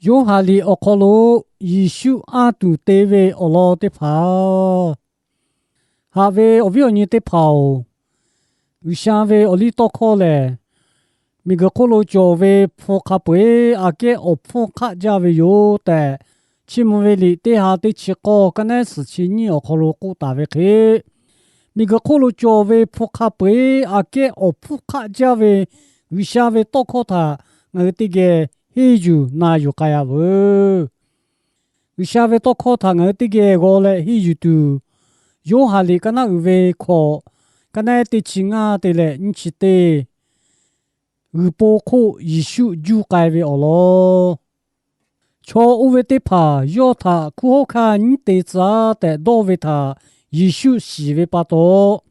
Yoˇhanˬ liꞈ awˬ hk'aw lo Yeˍsuˆ anˇ tuˬ te ve awˬ lawn teˇ hpaˍ. Haꞈ ve awˬ viˉ awˬ nyi teˇ hpaˍ-oˬ, G'uiˬsha ve awˬliˇtawˇhkawˇ lehˬ, miˬguiˬ hk'oˆ lo cawˬ ve hpu hk'a peu-eˬ aꞈ kehˉ awˬ hpfuhˇ hk'aˆ jaˇ ve yoˬ tehꞈ, Chiˇ mvuh ve liꞈ teˇ ha teˇ chi k'awˇ ka naˉ suhˍ chi nyiˇ awˬ hk'aw lo k'oˆ taˍ ve hk'e, miˬguiˬ hk'oˆ lo cawˬ ve hpu hk'a peu-eˬ aꞈ kehˉ awˬ hpfuhˇ hk'aˆ jaˇ ve G'uiˬsha ve tawˇ hkawˇ htaꞈ ngaˬ hui teˇ geh henˇ yuˬ na yuˬ k'ai-a veuˬ. G'uiˬsha ve tawˇ hkawˇ htaꞈ ngaˬ hui teˇ geh g'aw leh henˇ yuˬ tuˬ, Yoˇhanˬ liꞈ ka naˉ uiˍ ve hkawꞈ, ka naˉ teˇ chi ngaˇ te leh nyiˇ chi teˇ, g'uiˬ po hk'oˆ Yeˍsuˆ juˇ k'ai ve awˬ lawn. Chaw oˇ ve teˇ hpaˍ yawˇ htaꞈ hkunˉ hawˉ hkanˇ nyiˉ te tcuh-a tehꞈ dawˇ ve htaꞈ Yeˍsuˆ shiˍ ve pa taw,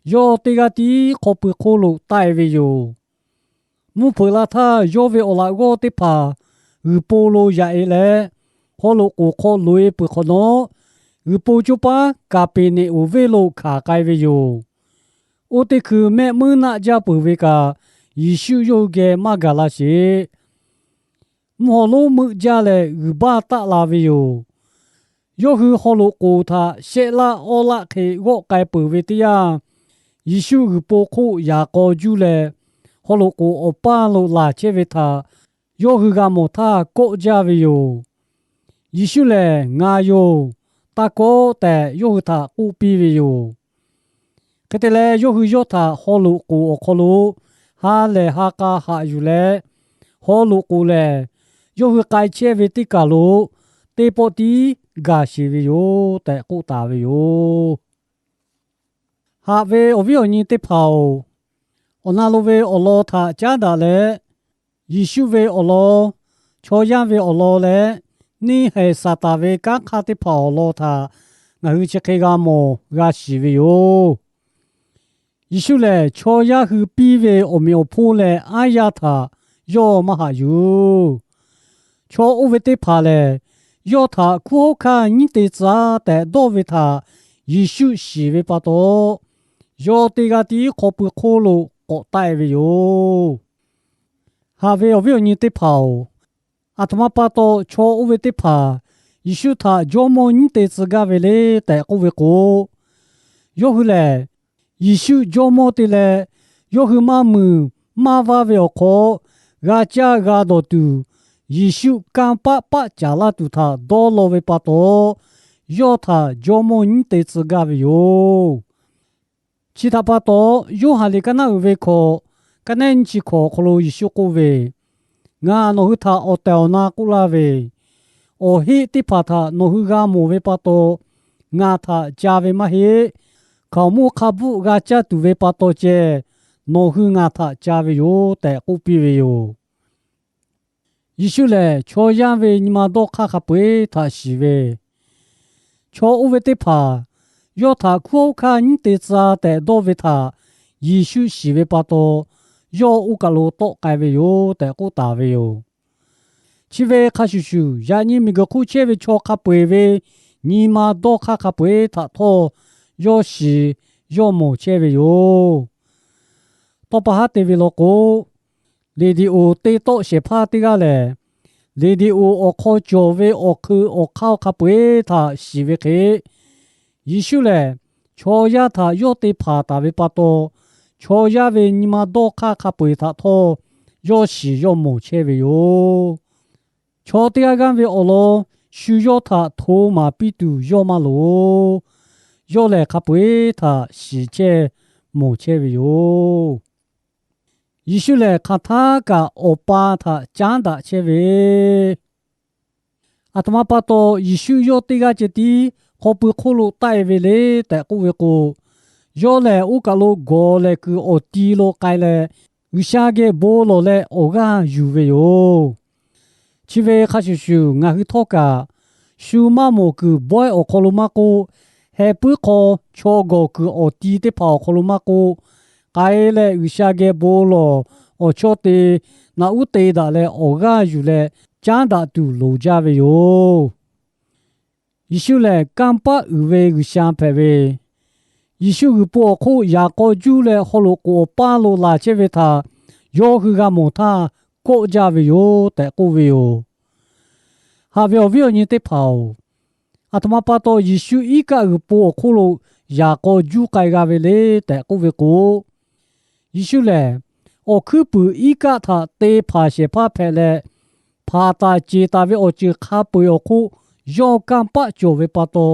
yawˇ teˇ g'aˇ tiˉ hk'aw pui hk'oˆ lo taˆ-e ve yoˬ. Mvuhˇ hpeuꞈ la htaˇ, yawˇ ve awˬ laꞈ g'awˇ teˇ hpaˍ g'uiˬ po lo yaꞈ-e leh, haw loꞈ k'oˍ hk'aw loꞈ-e peuˬ hk'awꞈ nawˉ, g'uiˬ po coˇ paˉ Kaˍpeˍneˍonˍ venˇ lo hkanˍ k'ai ve yoˬ. Oˇ teˇ hkui mehˆ muiˉ naˆ jaˇ peuˬ ve kaꞈ, Yeˍsuˆ yawˇ hui geh maˇ gaˬ la sheˍ. Mvuhˇ haw lonˉ meuˆ jaˇ leh g'uiˬ baˇ taˆ la ve yoˬ. Yawˇ hui haw loꞈ k'oˍ htaꞈ shehˆ laˆ awˉ laˆ hk'e g'awˆ k'ai peuˬ ve teˇ yanˇ, Yeˍsuˆ g'uiˬ po hk'oˆ yaꞈ k'aw juˇ leh, haw loꞈ k'oˍ awˬ paˇ lo laˬ chehˇ ve htaꞈ yawˇ hui g'a mawˬ htaˇ kawˆ jaˇ ve yoˬ. Yeˍsuˆ lehˬ, Ngaˬ yoˬ, taˇ kawˆ tehꞈ yawˇ hui htaꞈ k'oˆ piˇ ve yoˬ. Hk'e te leh, yawˇ hui yawˇ htaꞈ haw loꞈ k'oˍ awˬ hk'aw lo ha lehˬ ha k'a haꞈ yuˬ leh, haw loꞈ k'oˍ lehˬ, yawˇ hui k'ai chehˇ ve teˇ kaˬ lo teˇ pawˆ tiˉ gaˬ sheˍ ve yoˬ tehꞈ k'oˆ taˍ ve yoˬ. Haꞈ ve awˬ viˉ awˬ nyi teˇ hpaˍ-oˬ, awˬ na lo ve awˬ lawn htaꞈ caˉ daꞈ leh, Yeˍsuˆ ve awˬ lawn, chaw yaˇ ve awˬ lawn leh, neˇ haiˬ Saˍtanˍ ve kanˉ hk'aˇ teˇ hpaˍ awˬ lawn htaꞈ ngaˬ hui chi hk'e g'a mawˬ g'a shiˍ ve yoˬ. Yeˍsuˆ lehˬ, chaw yaˇ hui piˇ ve awˬ meꞈ awˬ hponˇ leh aˉ yaˇ htaꞈ yawˇ maˇ haꞈ yuˬ. Chaw oˇ ve teˇ hpaˍ lehˬ, yawˇ htaꞈ hkunˉ hawˉ hkanˇ nyiˉ te tcuh-a tehꞈ dawˇ ve htaꞈ Yeˍsuˆ shiˍ ve pa taw, yawˇ teˇ g'aˇ tiˉ hk'aw pui hk'oˆ lo k'awꞈ taˆ-e ve yoˬ. Haꞈ ve awˬ viˉ awˬ nyi teˇ hpaˍ-oˬ, aˬ htoꞈ ma pa taw chaw oˇ ve teˇ hpaˍ Yeˍsuˆ htaꞈ jawˇmawˇ nyiˉ te tcuh gaˇ ve le tehꞈ k'oˆ ve k'o, yawˇ hui lehˬ, Yeˍsuˆ jawˇmawˇ te leh, yawˇ hui maˇ muiˬ maˇ vaˇ ve awˬ hk'aw g'a caˇ g'a dawˬ tuˬ, Yeˍsuˆ kanˇ paˆ paˆ caˍ laˇ tuˬ htaꞈ dawˇ law ve pa taw, yawˇ htaꞈ jawˇmawˇ nyiˉ te tcuh gaˇ ve yoˬ. Chi htaꞈ pa taw, Yoˇhanˬ liꞈ ka naˉ uiˍ ve hkawꞈ, ka naˉ nyiˇ chi hkawꞈ awˬ hk'aw lo Yeˍsuˆ k'oˆ ve, Ngaˬ nawˬ hui htaꞈ awˬ tehˬ awˬ na k'oˆ laˇ ve, awˬ heˆ teˇ hpaˍ htaꞈ nawˬ hui g'a mawˬ ve pa taw ngaˬ htaꞈ ca ve maˇ heˆ. Hkaoˍmonˇ hk'a bvuhˆ g'a caˇ tuˬ ve pa taw ceh nawˬ hui ngaˬ htaꞈ ca ve yoˬ tehꞈ k'oˆ piˇ ve yoˬ. Yeˍsuˆ lehˬ, chaw yaˇ ve nyi ma dawˇ hk'aˇ hk'a peu-eˬ htaꞈ shiˍ ve, chaw oˇ ve teˇ hpaˍ yawˇ htaꞈ hkunˉ hawˉ hkanˇ nyiˉ te tcuh tehꞈ dawˇ ve htaꞈ Yeˍsuˆ shiˍ ve pa taw, yawˇ oˇ kaˬ lo tawˆ k'ai ve yoˬ tehꞈ k'oˆ taˍ ve yoˬ. Chi ve hk'a shuˍ shuˍ, yaꞈ nyi miˬguiˬ hk'oˆ chehˇ ve chaw hk'a peu-eˬ ve nyi ma dawˇ hk'aˇ hk'a peu-eˬ htaꞈ htawˇ yawˇ shiˍ yawˇ mawˬ chehˇ ve yoˬ. Tawˇ pa haˉ te ve law k'o, radio te tawˆ shehˍ hpaˇ teˇ g'aˇ lehˬ, radio awˬ hk'aw cawˬ ve awˬ hk'eun awˬ hk'aˇ hk'a peu-eˬ htaꞈ shiˍ ve hk'e, Yeˍsuˆ lehˬ chaw yaˇ htaꞈ yawˇ te hpanˍ taˍ ve pa taw, chaw yaˇ ve nyi ma dawˇ hk'aˇ hk'a peu-eˬ htaꞈ htawˇ yawˇ shiˍ yawˇ mawˬ chehˇ ve yoˬ. Chaw teˇ g'aˇ g'aˇ ve awˬ lawn shu yawˇ htaꞈ hto maˍ piˇ tuˬ yawˇ maˇ loˍ. Yawˇ lehˬ hk'a peu-eˬ htaꞈ shiˍ chehˇ mawˬ chehˇ ve yoˬ. Yeˍsuˆ lehˬ hk'aˬ htaˇ kaꞈ Awˬ pa htaꞈ caˉ daꞈ chehˇ ve, aˬ htoꞈ ma pa taw Yeˍsuˆ yawˇ teˇ g'aˇ ceh tiˉ hk'aw pui hk'oˆ lo taˆ-e ve le tehꞈ k'oˆ ve k'o, yawˇ lehˬ oˇ kaˬ lo gawˬ lehˬ kuiˬ awˬ ti lo k'ai leh, G'uiˬsha geh bon lawˬ leh awˬ g'aˇ yuˬ ve yoˬ. Chi ve hk'a shuˍ shuˍ ngaˬ hui htawˇ kaꞈ, shu maˇ mawˬ kuiˬ bawehˇ awˬ hk'aw lo maˇ k'oˆ, heh puiˉ hk'aw chaw gawˬ kuiˬ awˬ ti teˇ hpaˍ awˬ hk'aw lo maˇ k'oˆ, k'ai leh G'uiˬsha geh bon lawˬ, awˬ chawˇ te, naꞈ uˉ te daꞈ leh awˬ g'aˇ yuˬ leh caˉ daꞈ tuˬ loˍ jaˇ ve yoˬ. Yeˍsuˆ lehˬ kanˇ paˆ uiˍ ve G'uiˬsha hpehꞈ ve, Yeˍsuˆ g'uiˬ po awˬ hk'oˆ yaꞈ k'aw juˇ leh haw loꞈ k'oˍ awˬ paˇ lo laˬ chehˇ ve htaꞈ yawˇ hui g'a mawˬ htaˇ kawˆ jaˇ ve yoˬ tehꞈ k'oˆ ve yoˬ. Haꞈ ve awˬ viˉ awˬ nyi teˇ hpaˍ-oˬ, aˬ htoꞈ ma pa taw Yeˍsuˆ iˉ kaˆ g'uiˬ po awˬ hk'oˆ lo yaꞈ k'aw juˇ k'ai g'a ve le tehꞈ k'oˆ ve k'o, Yeˍsuˆ lehˬ awˬ hkuiˉ puiˍ iˉ kaˆ htaꞈ te hpanˍ shehˍ hpaˇ hpehꞈ leh, hpanˍ taˍ ceˬ taˍ ve awˬ ceuˬ hk'a peu-eˬ awˬ hk'oˆ yawˇ kanˇ paˆ cawˬ ve pa taw,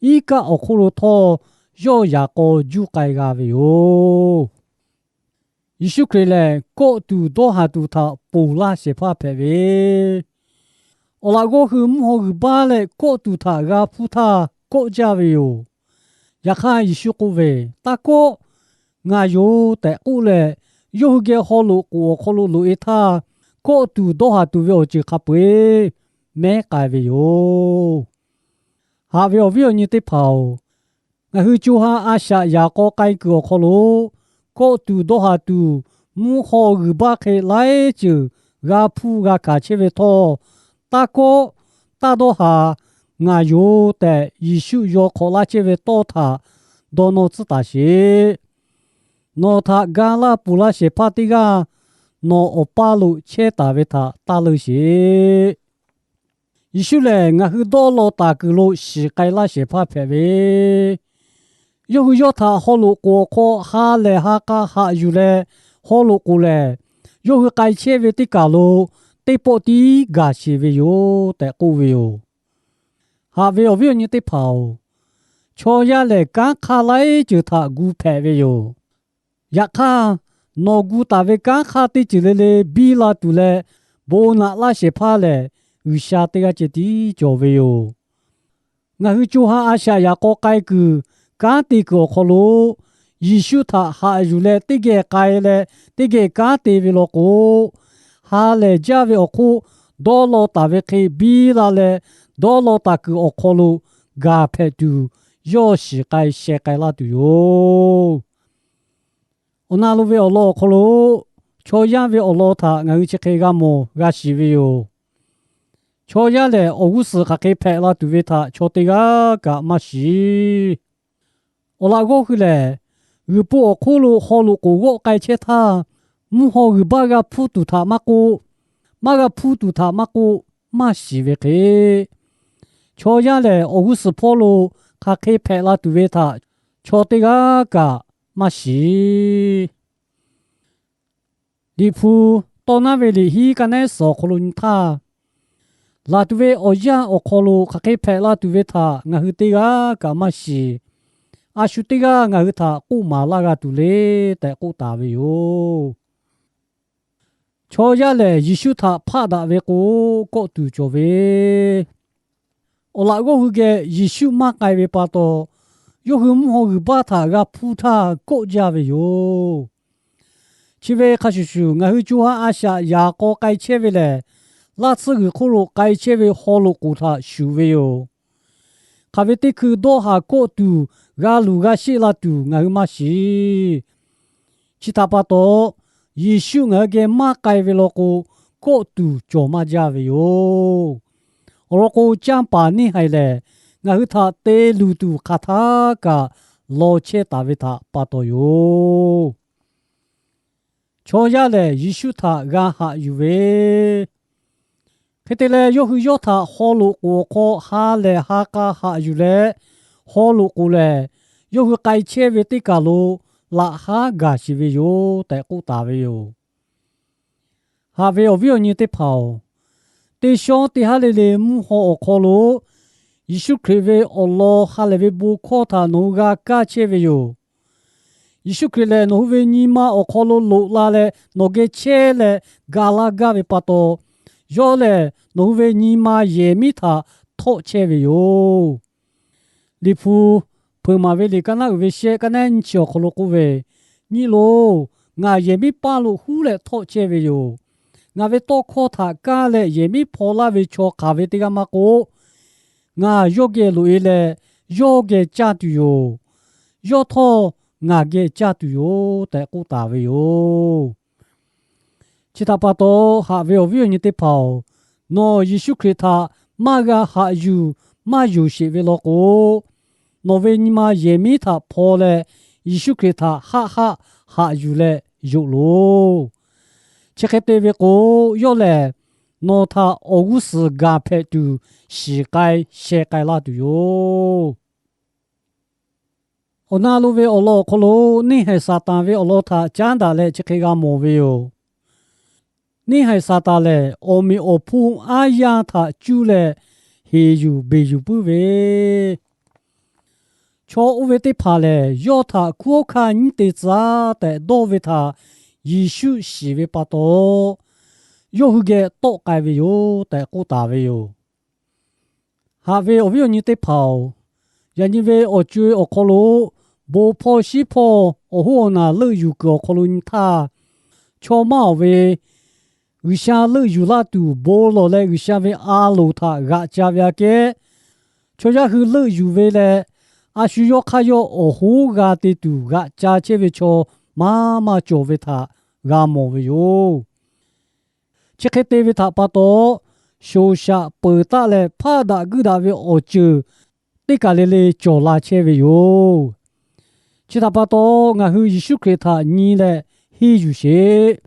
iˉ kaˆ awˬ hk'oˆ lo htawˇ yawˇ yaꞈ k'aw juˇ k'ai g'a ve yoˬ. Yeˍsuˆ Hkriꞈ lehˬ, kawˆ tuˬ dawˇ haˍ tuˬ htaꞈ ponˬ laˇ shehˍ hpaˇ hpehꞈ ve, awˬ laꞈ g'awˇ hui mvuhˇ haw g'uiˬ baˇ leh kawˆ tuˬ htaꞈ g'a hpuˇ htaˇ kawˆ jaˇ ve yoˬ. Yaꞈ hk'aˇ, Yeˍsuˆ k'oˆ ve, Taˇ kawˆ, ngaˬ yoˬ tehꞈ k'oˆ leh, yawˇ hui geh haw loꞈ k'oˍ awˬ hk'aw lo loꞈ-e htaˇ, kawˆ tuˬ dawˇ haˍ tuˬ ve awˬ ceuˬ hk'a peu-eˬ mehˉ k'ai ve yoˬ. Haꞈ ve awˬ viˉ awˬ nyi teˇ hpaˍ-oˬ, ngaˬ hui co ha a shaꞈ yaꞈ k'aw k'ai kuiˬ awˬ hk'aw lo, kawˆ tuˬ dawˇ haˍ tuˬ mvuhˇ haw g'uiˬ baˇ hk'e laiˉ ceuˬ g'a hpuˇ g'a hkanˍ chehˇ ve htawˇ, Taˇ kawˆ, taˇ dawˇ haˍ, ngaˬ yoˬ tehꞈ Yeˍsuˆ yaw hk'awꞈ laˇ chehˇ ve tawˇ htaꞈ dawˇ nawˇ tcuhˉ taˍ sheˍ. Nawˬ htaꞈ ga laˇ ponˬ laˇ shehˍ hpaˇ teˇ g'aˇ nawˬ awˬ paˇ lo chehˇ taˍ ve htaꞈ taˇ leunˇ sheˍ. Yeˍsuˆ lehˬ, ngaˬ hui dawˇ law taˍ kuiˬ lo shiˍ k'ai laˇ shehˍ hpaˇ hpehꞈ ve, yawˇ hui yawˇ htaꞈ haw loꞈ k'oˍ awˬ hk'aw ha lehˬ ha k'a haꞈ yuˬ leh, haw loꞈ k'oˍ lehˬ, yawˇ hui k'ai chehˇ ve teˇ kaˬ lo teˇ pawˆ tiˉ gaˬ sheˍ ve yoˬ tehꞈ k'oˆ ve yoˬ. Haꞈ ve awˬ viˉ awˬ nyi teˇ hpaˍ-oˬ, chaw yaˇ lehˬ kanˉ hk'aˇ laiˉ ceuˬ htaꞈ gu hpehꞈ ve yoˬ. Yaꞈ hk'aˇ, nawˬ gu taˍ ve kanˉ hk'aˇ teˇ ceuˬ le le biˇ la tuˬ leh bon naꞈ laˇ shehˍ hpaˇ lehˬ, G'uiˬsha teˇ g'aˇ ceh tiˉ cawˬ ve yoˬ. Ngaˬ hui co ha a shaꞈ yaꞈ k'aw k'ai kuiˬ kanˉ te kuiˬ awˬ hk'aw lo, Yeˍsuˆ htaꞈ haꞈ yuˬ leh teˇ geh k'ai leh teˇ geh kanˉ te ve law k'o, ha lehˬ jaˇ ve awˬ hk'oˆ dawˇ law taˍ ve hk'e biˇ la leh, dawˇ law taˍ kuiˬ awˬ hk'aw lo gaˬ hpehꞈ tuˬ, yawˇ shiˍ k'ai sheh k'ai laˇ tuˬ yoˬ. Awˬ na lo ve awˬ lawn awˬ hk'aw lo, chaw yaˇ ve awˬ lawn htaꞈ ngaˬ hui chi hk'e g'a mawˬ g'a shiˍ ve yoˬ. Chaw yaˇ lehˬ, awˬ g'uˇ suhˍ hk'aˬ hk'e hpehꞈ la tuˬ ve htaꞈ chaw teˇ g'aˇ kaꞈ maˇ shiˍ. Awˬ laꞈ g'awˇ hui lehˬ, g'uiˬ po awˬ hk'oˆ lo haw loꞈ k'oˍ g'awˆ k'ai chehˇ htaˇ, mvuhˇ haw g'uiˬ baˇ g'a hpuˇ tuˬ htaꞈ maˇ k'oˆ, maˇ g'a hpuˇ tuˬ htaꞈ maˇ k'oˆ, maˇ shiˍ ve hk'e, chaw yaˇ lehˬ awˬ g'uˇ suhˍ hpawˇ lo hk'aˬ hk'e hpehꞈ la tuˬ ve htaꞈ chaw teˇ g'aˇ kaꞈ maˇ shiˍ. Liꞈ hpu tawˇ naˉ ve liꞈ hiˉ kaˇ nehˉ suhˍ awˬ hk'aw lo nyi htaˇ, laˬ tuˬ ve awˬ yanˇ awˬ hk'aw lo hk'aˬ hk'e hpehꞈ la tuˬ ve htaꞈ ngaˬ hui teˇ g'aˇ kaꞈ maˇ shiˍ. A shu teˇ g'aˇ ngaˬ hui htaꞈ k'oˆ maˍ laˇ g'a tuˬ le tehꞈ k'oˆ taˍ ve yoˬ. Chaw yaˇ lehˬ, Yeˍsuˆ htaꞈ hpaˆ daꞈ ve k'o, kawˆ tuˬ cawˬ ve, awˬ laꞈ g'awˇ hui geh Yeˍsuˆ maˇ k'ai ve pa taw, yawˇ hui mvuhˇ haw g'uiˬ baˇ htaꞈ g'a hpuˇ htaˇ kawˆ jaˇ ve yoˬ. Chi ve hk'a shuˍ shuˍ, ngaˬ hui co ha a shaꞈ yaꞈ k'aw k'ai chehˇ ve lehˬ, laˇ tsuhˇ g'uiˬ hk'oˆ lo k'ai chehˇ ve haw loꞈ k'oˍ htaꞈ shuˍ ve yoˬ. Hk'aˬ ve teˇ hkui dawˇ haˍ kawˆ tuˬ g'a luˬ g'a sheˆ la tuˬ ngaˬ hui maˇ shiˍ. Chi htaꞈ pa taw, Yeˍsuˆ ngaˬ hui geh maˇ k'ai ve law k'o, kawˆ tuˬ cawˬ maˇ jaˇ ve yoˬ. Awˬ lawn k'o, canˇ paˍ neˇ haiˬ lehˬ, ngaˬ hui htaꞈ te luˬ tuˬ hk'aˬ htaˇ kaꞈ law chehˇ taˍ ve htaꞈ pa taw yoˬ. Chaw yaˇ lehˬ, Yeˍsuˆ htaꞈ g'a haꞈ yuˬ ve, hk'e te leh, yawˇ hui yawˇ htaꞈ haw loꞈ k'oˍ awˬ hk'aw ha lehˬ ha k'a haꞈ yuˬ leh, haw loꞈ k'oˍ lehˬ, yawˇ hui k'ai chehˇ ve teˇ kaˬ lo laꞈ haˉ gaˬ sheˍ ve yoˬ tehꞈ k'oˆ taˍ ve yoˬ. Haꞈ ve awˬ viˉ awˬ nyi teˇ hpaˍ-oˬ, teˇ shawˉ teˇ haˉ le le mvuhˇ haw awˬ hk'aw lo Yeˍsuˆ Hkriꞈ ve awˬ lawn ha lehˬ ve bon hkawˇ htaꞈ nawˬ hui g'a kaˇ chehˇ ve yoˬ. Yeˍsuˆ Hkriꞈ lehˬ, nawˬ hui ve nyi ma awˬ hk'aw lo loꞈ la leh nawˬ geh chehˇ leh ga laˇ gaˇ ve pa taw, yawˇ lehˬ nawˬ hui ve nyi ma yehˬ miˉ htaꞈ htawˆ chehˇ ve yoˬ. Liꞈ hpu Hpeuꞈ maˍ ve liꞈ kaˇ naˉ uiˍ ve shehˆ kaˇ nehˉ nyiˇ chi awˬ hk'aw lo k'oˆ ve, Nyi loˬ, ngaˬ yehˬ miˉ paˇ lo huˉ leh htawˆ chehˇ ve yoˬ. Ngaˬ ve tawˇ hkawˇ htaꞈ kaˇ leh yehˬ miˉ hpaw laˇ ve chaw hk'aˬ ve teˇ g'aˇ maˇ k'oˆ, ngaˬ yawˇ geh loꞈ-e leh yawˇ geh caˇ tuˬ yoˬ. Yawˇ htawˇ ngaˬ geh caˇ tuˬ yoˬ tehꞈ k'oˆ taˍ ve yoˬ. Chi htaꞈ pa taw, haꞈ ve awˬ viˉ awˬ nyi teˇ hpaˍ-oˬ, nawˬ Yeˍsuˆ Hkriꞈ htaꞈ maˇ g'a haꞈ yuˬ maˇ yonˍ sheˍ ve law k'o, nawˬ ve nyi ma yehˬ miˉ htaꞈ hpaw leh Yeˍsuˆ Hkriꞈ htaꞈ haˆ haˆ haꞈ yuˬ leh yonˍ loˬ. Chi hk'e te ve k'o, yawˇ lehˬ nawˬ htaꞈ awˬ g'uˇ suhˍ gaˬ hpehꞈ tuˬ shiˍ k'ai sheh k'ai laˇ tuˬ yoˬ. Awˬ na lo ve awˬ lawn awˬ hk'aw lo neˇ haiˬ Saˍtanˍ ve awˬ lawn htaꞈ caˉ daꞈ leh chi hk'e g'a mawˬ ve yoˬ. Neˇ haiˬ Saˍtanˍ lehˬ, awˬ meꞈ awˬ hponˇ aˉ yanˇ htaꞈ cuˇ leh heˍ yuˬ beˬ yuˬ puiˉ ve chaw oˇ ve teˇ hpaˍ lehˬ, yawˇ htaꞈ hkunˉ hawˉ hkanˇ nyiˉ te tcuh tehꞈ dawˇ ve htaꞈ Yeˍsuˆ shiˍ ve pa taw, yawˇ hui geh tawˆ k'ai ve yoˬ tehꞈ k'oˆ taˍ ve yoˬ. Haꞈ ve awˬ viˉ awˬ nyi teˇ hpaˍ-oˬ, yaꞈ nyi ve awˬ co-e awˬ hk'aw lo bon hpawˇ shiˉ hpawˇ awˬ hoˉ awˬ naˬ leuˆ yuˬ kuiˬ awˬ hk'aw lo nyi htaˇ, chaw maˇ awˬ ve G'uiˬsha leuˆ yuˬ laˇ tuˬ bon lawˬ leh G'uiˬsha ve a loˍ htaꞈ g'aꞈ ca ve aꞈ kehˉ, chaw yaˇ hui leuˆ yuˬ ve leh a shu yawˇ hk'aˇ yawˇ awˬ hoˉ g'a te tuˬ g'aꞈ ca chehˇ ve chaw maˇ maˇ cawˬ ve htaꞈ g'a mawˬ ve yoˬ. Chi hk'e te ve htaꞈ pa taw, shoˍ shaꞈ peuˬ taˆ leh hpaˇ daꞈ guiˇ daꞈ ve awˬ ceuˬ teˇ kaˬ le le cawˬ la chehˇ ve yoˬ. Chi htaꞈ pa taw, ngaˬ hui Yeˍsuˆ Hkriꞈ htaꞈ nyi leh henˇ yuˬ sheˍ.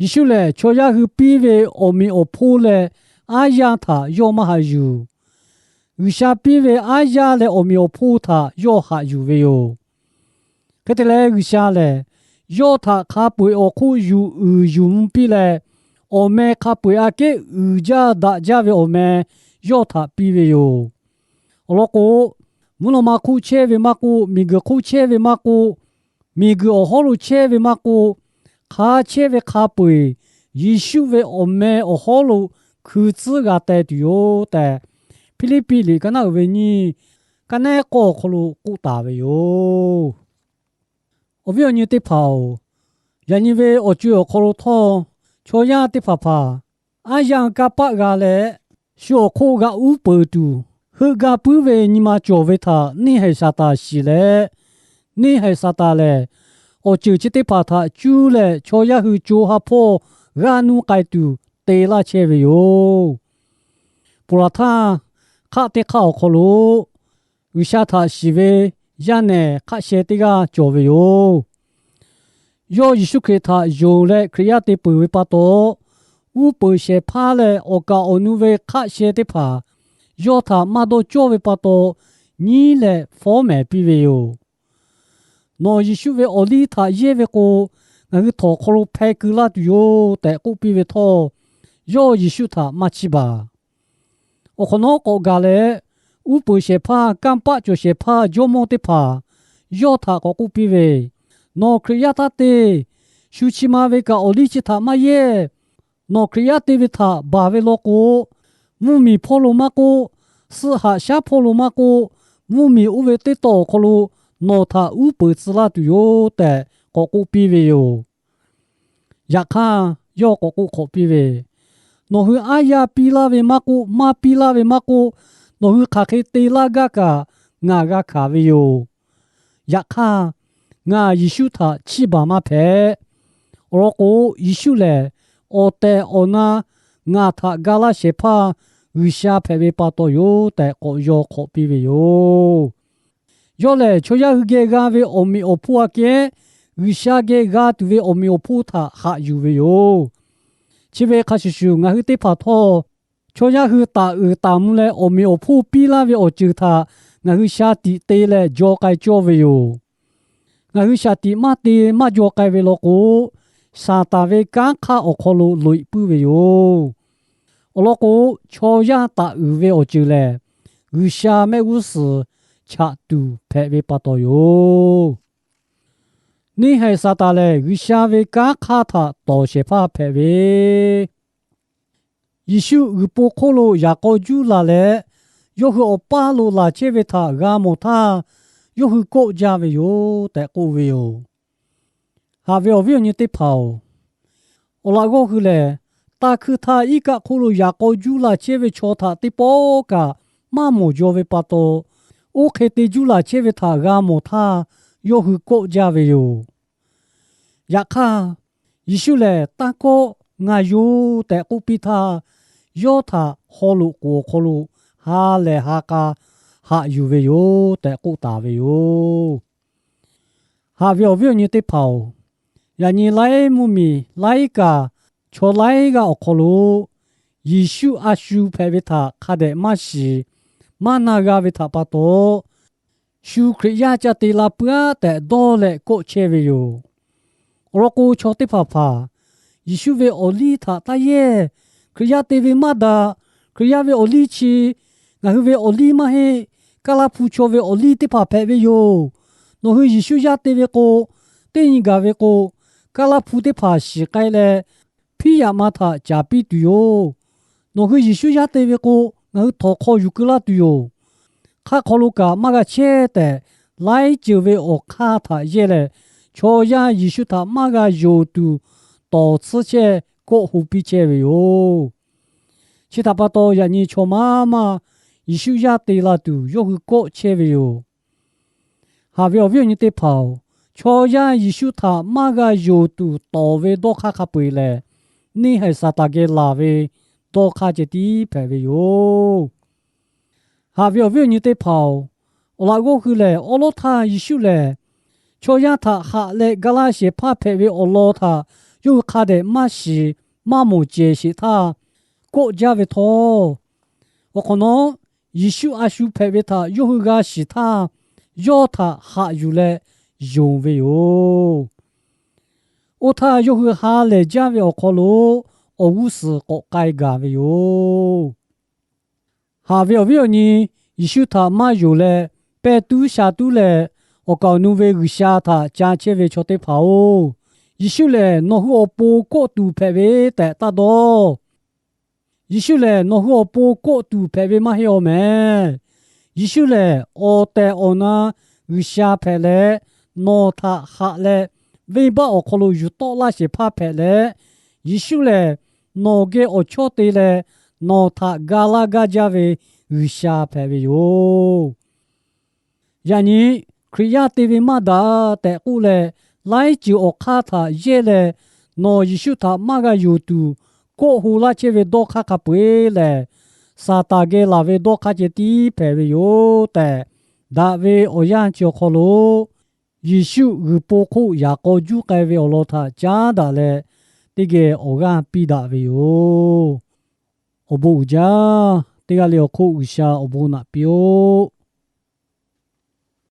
Yeˍsuˆ lehˬ, chaw yaˇ hui piˇ ve awˬ meꞈ awˬ hponˇ leh aˉ yanˇ htaꞈ yawˇ maˇ haꞈ yuˬ. G'uiˬsha piˇ ve aˉ yanˇ leh awˬ meꞈ awˬ hponˇ htaꞈ yawˇ haꞈ yuˬ ve yoˬ. Hk'e te leh, G'uiˬsha lehˬ yawˇ htaꞈ hk'a peu-eˬ awˬ hk'oˆ yuˬ uiˍ yuˬ mvuh piˇ leh, awˬ meh hk'a peu-eˬ aꞈ kehˉ uiˍ jaˇ daꞈ jaˇ ve awˬ meh yawˇ htaꞈ piˇ ve yoˬ. Awˬ lawn k'o, mvuhˇ naw ma hk'oˆ chehˇ ve maˇ k'oˆ, miˬguiˬ hk'oˆ chehˇ ve maˇ k'oˆ, miˬguiˬ awˬ hawˉ lo chehˇ ve maˇ k'oˆ, hk'a chehˇ ve hk'a peu-eˬ Yeˍsuˆ ve awˬ meh awˬ hawˉ lo hkui tcuhˉ g'a teh tuˬ yoˬ tehꞈ, Hpiˇliˇpiˆ liꞈ ka naˉ uiˍ ve nyiˇ, ka nehˉ k'awˇ awˬ hk'aw lo k'oˆ taˍ ve yoˬ. Awˬ viˉ awˬ nyi teˇ hpaˍ-oˬ, yaꞈ nyi ve awˬ co-e awˬ hk'aw lo htawˇ, chaw yaˇ teˇ hpaˍ hpaˍ aˉ yanˇ kanˇ paˆ g'a leh, shu awˬ hk'oˆ g'a uˉ peunˍ tuˬ heuˆ gaˇ puiˉ ve nyi ma cawˬ ve htaꞈ neˇ haiˬ Saˍtanˍ shiˍ leh, neˇ haiˬ Saˍtanˍ lehˬ, awˬ ceuˬ chi teˇ hpaˍ htaꞈ cuˇ leh chaw yaˇ hui co ha hpawˇ g'aˇ nuˇ k'ai tuˬ te laˇ chehˇ ve yoˬ. Ponˬ laˬ htaˇ, hk'aˆ teˇ hk'aˆ awˬ hk'aw lo G'uiˬsha htaꞈ shiˍ ve yaˇ nehˬ hk'aˆ sheh teˇ g'aˇ cawˬ ve yoˬ. Yawˇ Yeˍsuˆ Hkriꞈ htaꞈ yonˍ leh Hkriꞈ yaˇ te peuˬ ve pa taw, uˉ peunˍ shehˍ hpaˇ leh awˬ kaˍ awˬ nu ve hk'aˆ sheh teˇ hpaˍ yawˇ htaꞈ maˇ dawˇ cawˇ ve pa taw, nyiˉ leh fawˉ mehˍ piˇ ve yoˬ. Nawˬ Yeˍsuˆ ve awˬ liˇ htaꞈ yehˇ ve k'o, ngaˬ hui htawnˍ hk'aw lo hpeh keu laˇ tuˬ yoˬ tehꞈ k'oˆ piˇ ve htawˇ, yawˇ Yeˍsuˆ htaꞈ maˇ chiˇ baˬ. Awˬ hk'awꞈ nawˉ k'awꞈ gaˬ leh, uˉ peunˍ shehˍ hpaˇ, kanˇ paˆ cawˬ shehˍ hpaˇ jawˇmawˇ teˇ hpaˍ yawˇ htaꞈ k'awꞈ k'oˆ piˇ ve, Nawˬ Hkriꞈ yaˇ htaˇ te. Shu chi ma ve kaꞈ awˬ liˇ chi htaꞈ maˇ yehˇ. Nawˬ Hkriꞈ yaˇ te ve htaꞈ baˬ ve law k'o, mvuhˇmiˬ hpawˇ lo maˇ k'oˆ, suhˆ haꞈ shaˉ hpawˇ lo maˇ k'oˆ, mvuhˇmiˬ oˇ ve teˇ taw awˬ hk'aw lo nawˬ htaꞈ uˉ peunˍ tcuh laˇ tuˬ yoˬ tehꞈ k'awꞈ k'oˆ piˇ ve yoˬ. Yaꞈ hk'aˇ, yawˇ k'awꞈ k'oˆ hk'awꞈ piˇ ve, Nawˬ hui aˉ yaˇ piˇ laˇ ve maˇ k'oˆ, maˇ piˇ laˇ ve maˇ k'oˆ, nawˬ hui hk'aˬ hk'e te laˇ gaˇ kaꞈ ngaˬ g'a hkanˍ ve yoˬ. Yaꞈ hk'aˇ, ngaˬ Yeˍsuˆ htaꞈ chiˇ baˬ maˇ hpehꞈ. Awˬ lawn k'o, Yeˍsuˆ lehˬ awˬ tehˬ awˬ na ngaˬ htaꞈ ga laˇ shehˍ hpaˇ G'uiˬsha hpehꞈ ve pa taw yoˬ tehꞈ k'awꞈ yaw hk'awꞈ piˇ ve yoˬ. Yawˇ lehˬ, chaw yaˇ hui geh g'a ve awˬ meꞈ awˬ hponˇ aꞈ kehˉ G'uiˬsha geh g'a tuˬ ve awˬ meꞈ awˬ hponˇ htaꞈ haꞈ yuˬ ve yoˬ. Chi ve hk'a shuˍ shuˍ, ngaˬ hui teˇ hpaˍ htawˇ chaw yaˇ hui taˍ uiˍ taˍ mvuh leh awˬ meꞈ awˬ hponˇ piˇ laˇ ve awˬ ceuˬ htaꞈ ngaˬ hui shaˍ tiꞈ te leh jaw k'ai cawˇ ve yoˬ. Ngaˬ hui shaˍ tiꞈ maˇ te maˇ jaw k'ai ve law k'o, Saˍtanˍ ve kanˉ hk'aˇ awˬ hk'aw lo loꞈ-e puiˉ ve yoˬ. Awˬ lawn k'o, chaw yaˇ taˍ uiˍ ve awˬ ceuˬ lehˬ, G'uiˬsha mehˆ g'uˇ suhˍ chaꞈ tuˬ hpehꞈ ve pa taw yoˬ. Neˇ haiˬ Saˍtanˍ lehˬ, G'uiˬsha ve kanˉ hk'aˇ htaꞈ tawˍ shehˍ hpaˇ hpehꞈ ve, Yeˍsuˆ g'uiˬ po hk'oˆ lo yaꞈ k'aw juˇ laˬ leh, yawˇ hui awˬ paˇ lo laˬ chehˇ ve htaꞈ g'a mawˬ htaˇ, yawˇ hui kawˆ jaˇ ve yoˬ tehꞈ k'oˆ ve yoˬ. Haꞈ ve awˬ viˉ awˬ nyi teˇ hpaˍ-oˬ, awˬ laꞈ g'awˇ hui lehˬ, tanˇ hkuinˇ htaˇ iˉ kaˆ hk'oˆ lo yaꞈ k'aw juˇ laˬ chehˇ ve chaw htaꞈ teˇ pawˆ kaꞈ maˇ mawˬ jaw ve pa taw, oˇ hk'e te juˇ laˬ chehˇ ve htaꞈ g'a mawˬ htaˇ, yawˇ hui kawˆ jaˇ ve yoˬ. Yaꞈ hk'aˇ, Yeˍsuˆ lehˬ, Tanˇ kawˆ, ngaˬ yoˬ tehꞈ k'oˆ piˇ htaˇ, yawˇ htaꞈ haw loꞈ k'oˍ awˬ hk'aw lo ha lehˬ ha k'a haꞈ yuˬ ve yoˬ tehꞈ k'oˆ taˍ ve yoˬ. Haꞈ ve awˬ viˉ awˬ nyi teˇ hpaˍ-oˬ, yaꞈ nyi laiˉ mvuhˇmiˬ laiˉ kaꞈ chaw laiˉ g'aˇ awˬ hk'aw lo Yeˍsuˆ a shu hpehꞈ ve htaꞈ hk'a dehꞈ maˇ shiˍ maˇ na g'a ve htaꞈ pa taw, shu Hkriꞈ yaˇ ca te la puiˉ-aˉ tehꞈ dawˇ leh kawˆ chehˇ ve yoˬ. Awˬ lawn k'o, chaw teˇ hpaˍ hpaˍ Yeˍsuˆ ve awˬ liˇ htaꞈ taˇ yehˇ. Hkriꞈ yaˇ te ve maˇ daꞈ. Hkriꞈ yaˇ ve awˬ liˇ chi ngaˬ hui ve awˬ liˇ maˇ heˆ. Kaˇ laˇ hpu chaw ve awˬ liˇ teˇ hpaˍ hpehꞈ ve yoˬ. Nawˬ hui Yeˍsuˆ yaˇ te ve k'o, teˇ nyi gaˬ ve k'o, kaˇ laˇ hpu teˇ hpaˍ shiˍ k'ai leh, hpiˉ yaꞈ ma htaꞈ caˍ piˇ tuˬ yoˬ. Nawˬ hui Yeˍsuˆ yaˇ te ve k'o, ngaˬ hui htawnˍ hk'aw yuˬ keu laˇ tuˬ yoˬ. Hk'aˆ hk'aw lo kaꞈ maˇ g'a chehˇ tehꞈ, laiˉ ceuˬ ve awˬ hk'aˇ htaꞈ yehˇ leh, chaw yaˇ Yeˍsuˆ htaꞈ maˇ g'a yonˍ tuˬ tawˍ tsuhˇ chehˇ kawˆ ho piˇ chehˇ ve yoˬ. Chi htaꞈ pa taw, yaꞈ nyi chaw maˇ maˇ Yeˍsuˆ yaˇ te la tuˬ yawˇ hui kawˆ chehˇ ve yoˬ. Haꞈ ve awˬ viˉ awˬ nyi teˇ hpaˍ-oˬ, chaw yaˇ Yeˍsuˆ htaꞈ maˇ g'a yonˍ tuˬ tawˍ ve dawˇ hk'aˇ hk'a peu-eˬ lehˬ, neˇ haiˬ Saˍtanˍ geh laˬ ve dawˇ hk'aˇ ceh tiˉ hpehꞈ ve yoˬ. Haꞈ ve awˬ viˉ awˬ nyi teˇ hpaˍ-oˬ, awˬ laꞈ g'awˇ hui lehˬ, awˉ lawˉ htaˇ Yeˍsuˆ lehˬ chaw yaˇ htaꞈ haꞈ leh ga laˇ shehˍ hpaˇ hpehꞈ ve awˬ lawn htaꞈ yawˇ hui hk'a dehꞈ maˇ shiˍ maˇ mawˬ cehˬ sheˍ htaˇ, kawˆ jaˇ ve htawˇ, awˬ hk'awꞈ nawˉ Yeˍsuˆ a shu hpehꞈ ve htaꞈ yawˇ hui g'a shiˍ htaˇ, yawˇ htaꞈ haꞈ yuˬ leh yonˍ ve yoˬ. Oˇ htaˇ, yawˇ hui ha lehˬ jaˇ ve awˬ hk'aw lo awˬ g'uˇ suhˍ k'awꞈ k'ai gaˬ ve yoˬ. Haꞈ ve awˬ viˉ awˬ nyi, Yeˍsuˆ htaꞈ maˇ yonˍ leh pehˇ tuˉ sha tuˉ leh, awˬ kaˍ awˬ nu ve G'uiˬsha htaꞈ ca chehˇ ve chaw teˇ hpaˍ-oˬ, Yeˍsuˆ lehˬ nawˬ hui awˬ pon kawˆ tuˬ hpehꞈ ve tehꞈ taˇ dawˇ. Yeˍsuˆ lehˬ nawˬ hui awˬ pon kawˆ tuˬ hpehꞈ ve maˇ heˆ-aw mehˍ. Yeˍsuˆ lehˬ awˬ tehˬ awˬ na G'uiˬsha hpehꞈ leh, nawˬ htaꞈ haꞈ leh venˇbaˆ awˬ hk'aw lo yuˬ tawˆ laˇ shehˍ hpaˇ hpehꞈ leh, Yeˍsuˆ lehˬ nawˬ geh awˬ chawˇ te leh nawˬ htaꞈ ga laˇ gaˇ jaˇ ve G'uiˬsha hpehꞈ ve yoˬ. Yaꞈ nyi, Hkriꞈ yaˇ te ve maˇ daꞈ tehꞈ k'oˆ leh, laiˉ ceuˬ awˬ hk'aˇ htaꞈ yehˇ leh, nawˬ Yeˍsuˆ htaꞈ maˇ g'a yonˍ tuˬ kawˆ ho laˇ chehˇ ve dawˇ hk'aˇ hk'a peu-eˬ lehˬ, Saˍtanˍ geh laˬ ve dawˇ hk'aˇ ceh tiˉ hpehꞈ ve yoˬ tehꞈ, daꞈ ve awˬ yanˇ chi awˬ hk'aw lo Yeˍsuˆ g'uiˬ po hk'oˆ yaꞈ k'aw juˇ k'ai ve awˬ lawn htaꞈ caˉ daꞈ leh, teˇ geh awˬ g'aˇ piˇ daꞈ ve yoˬ. Awˬ bon uiˍ jaˇ. Teˇ g'aˇ le awˬ hk'oˆ G'uiˬsha awˬ bon naꞈ piˇ-oˆ.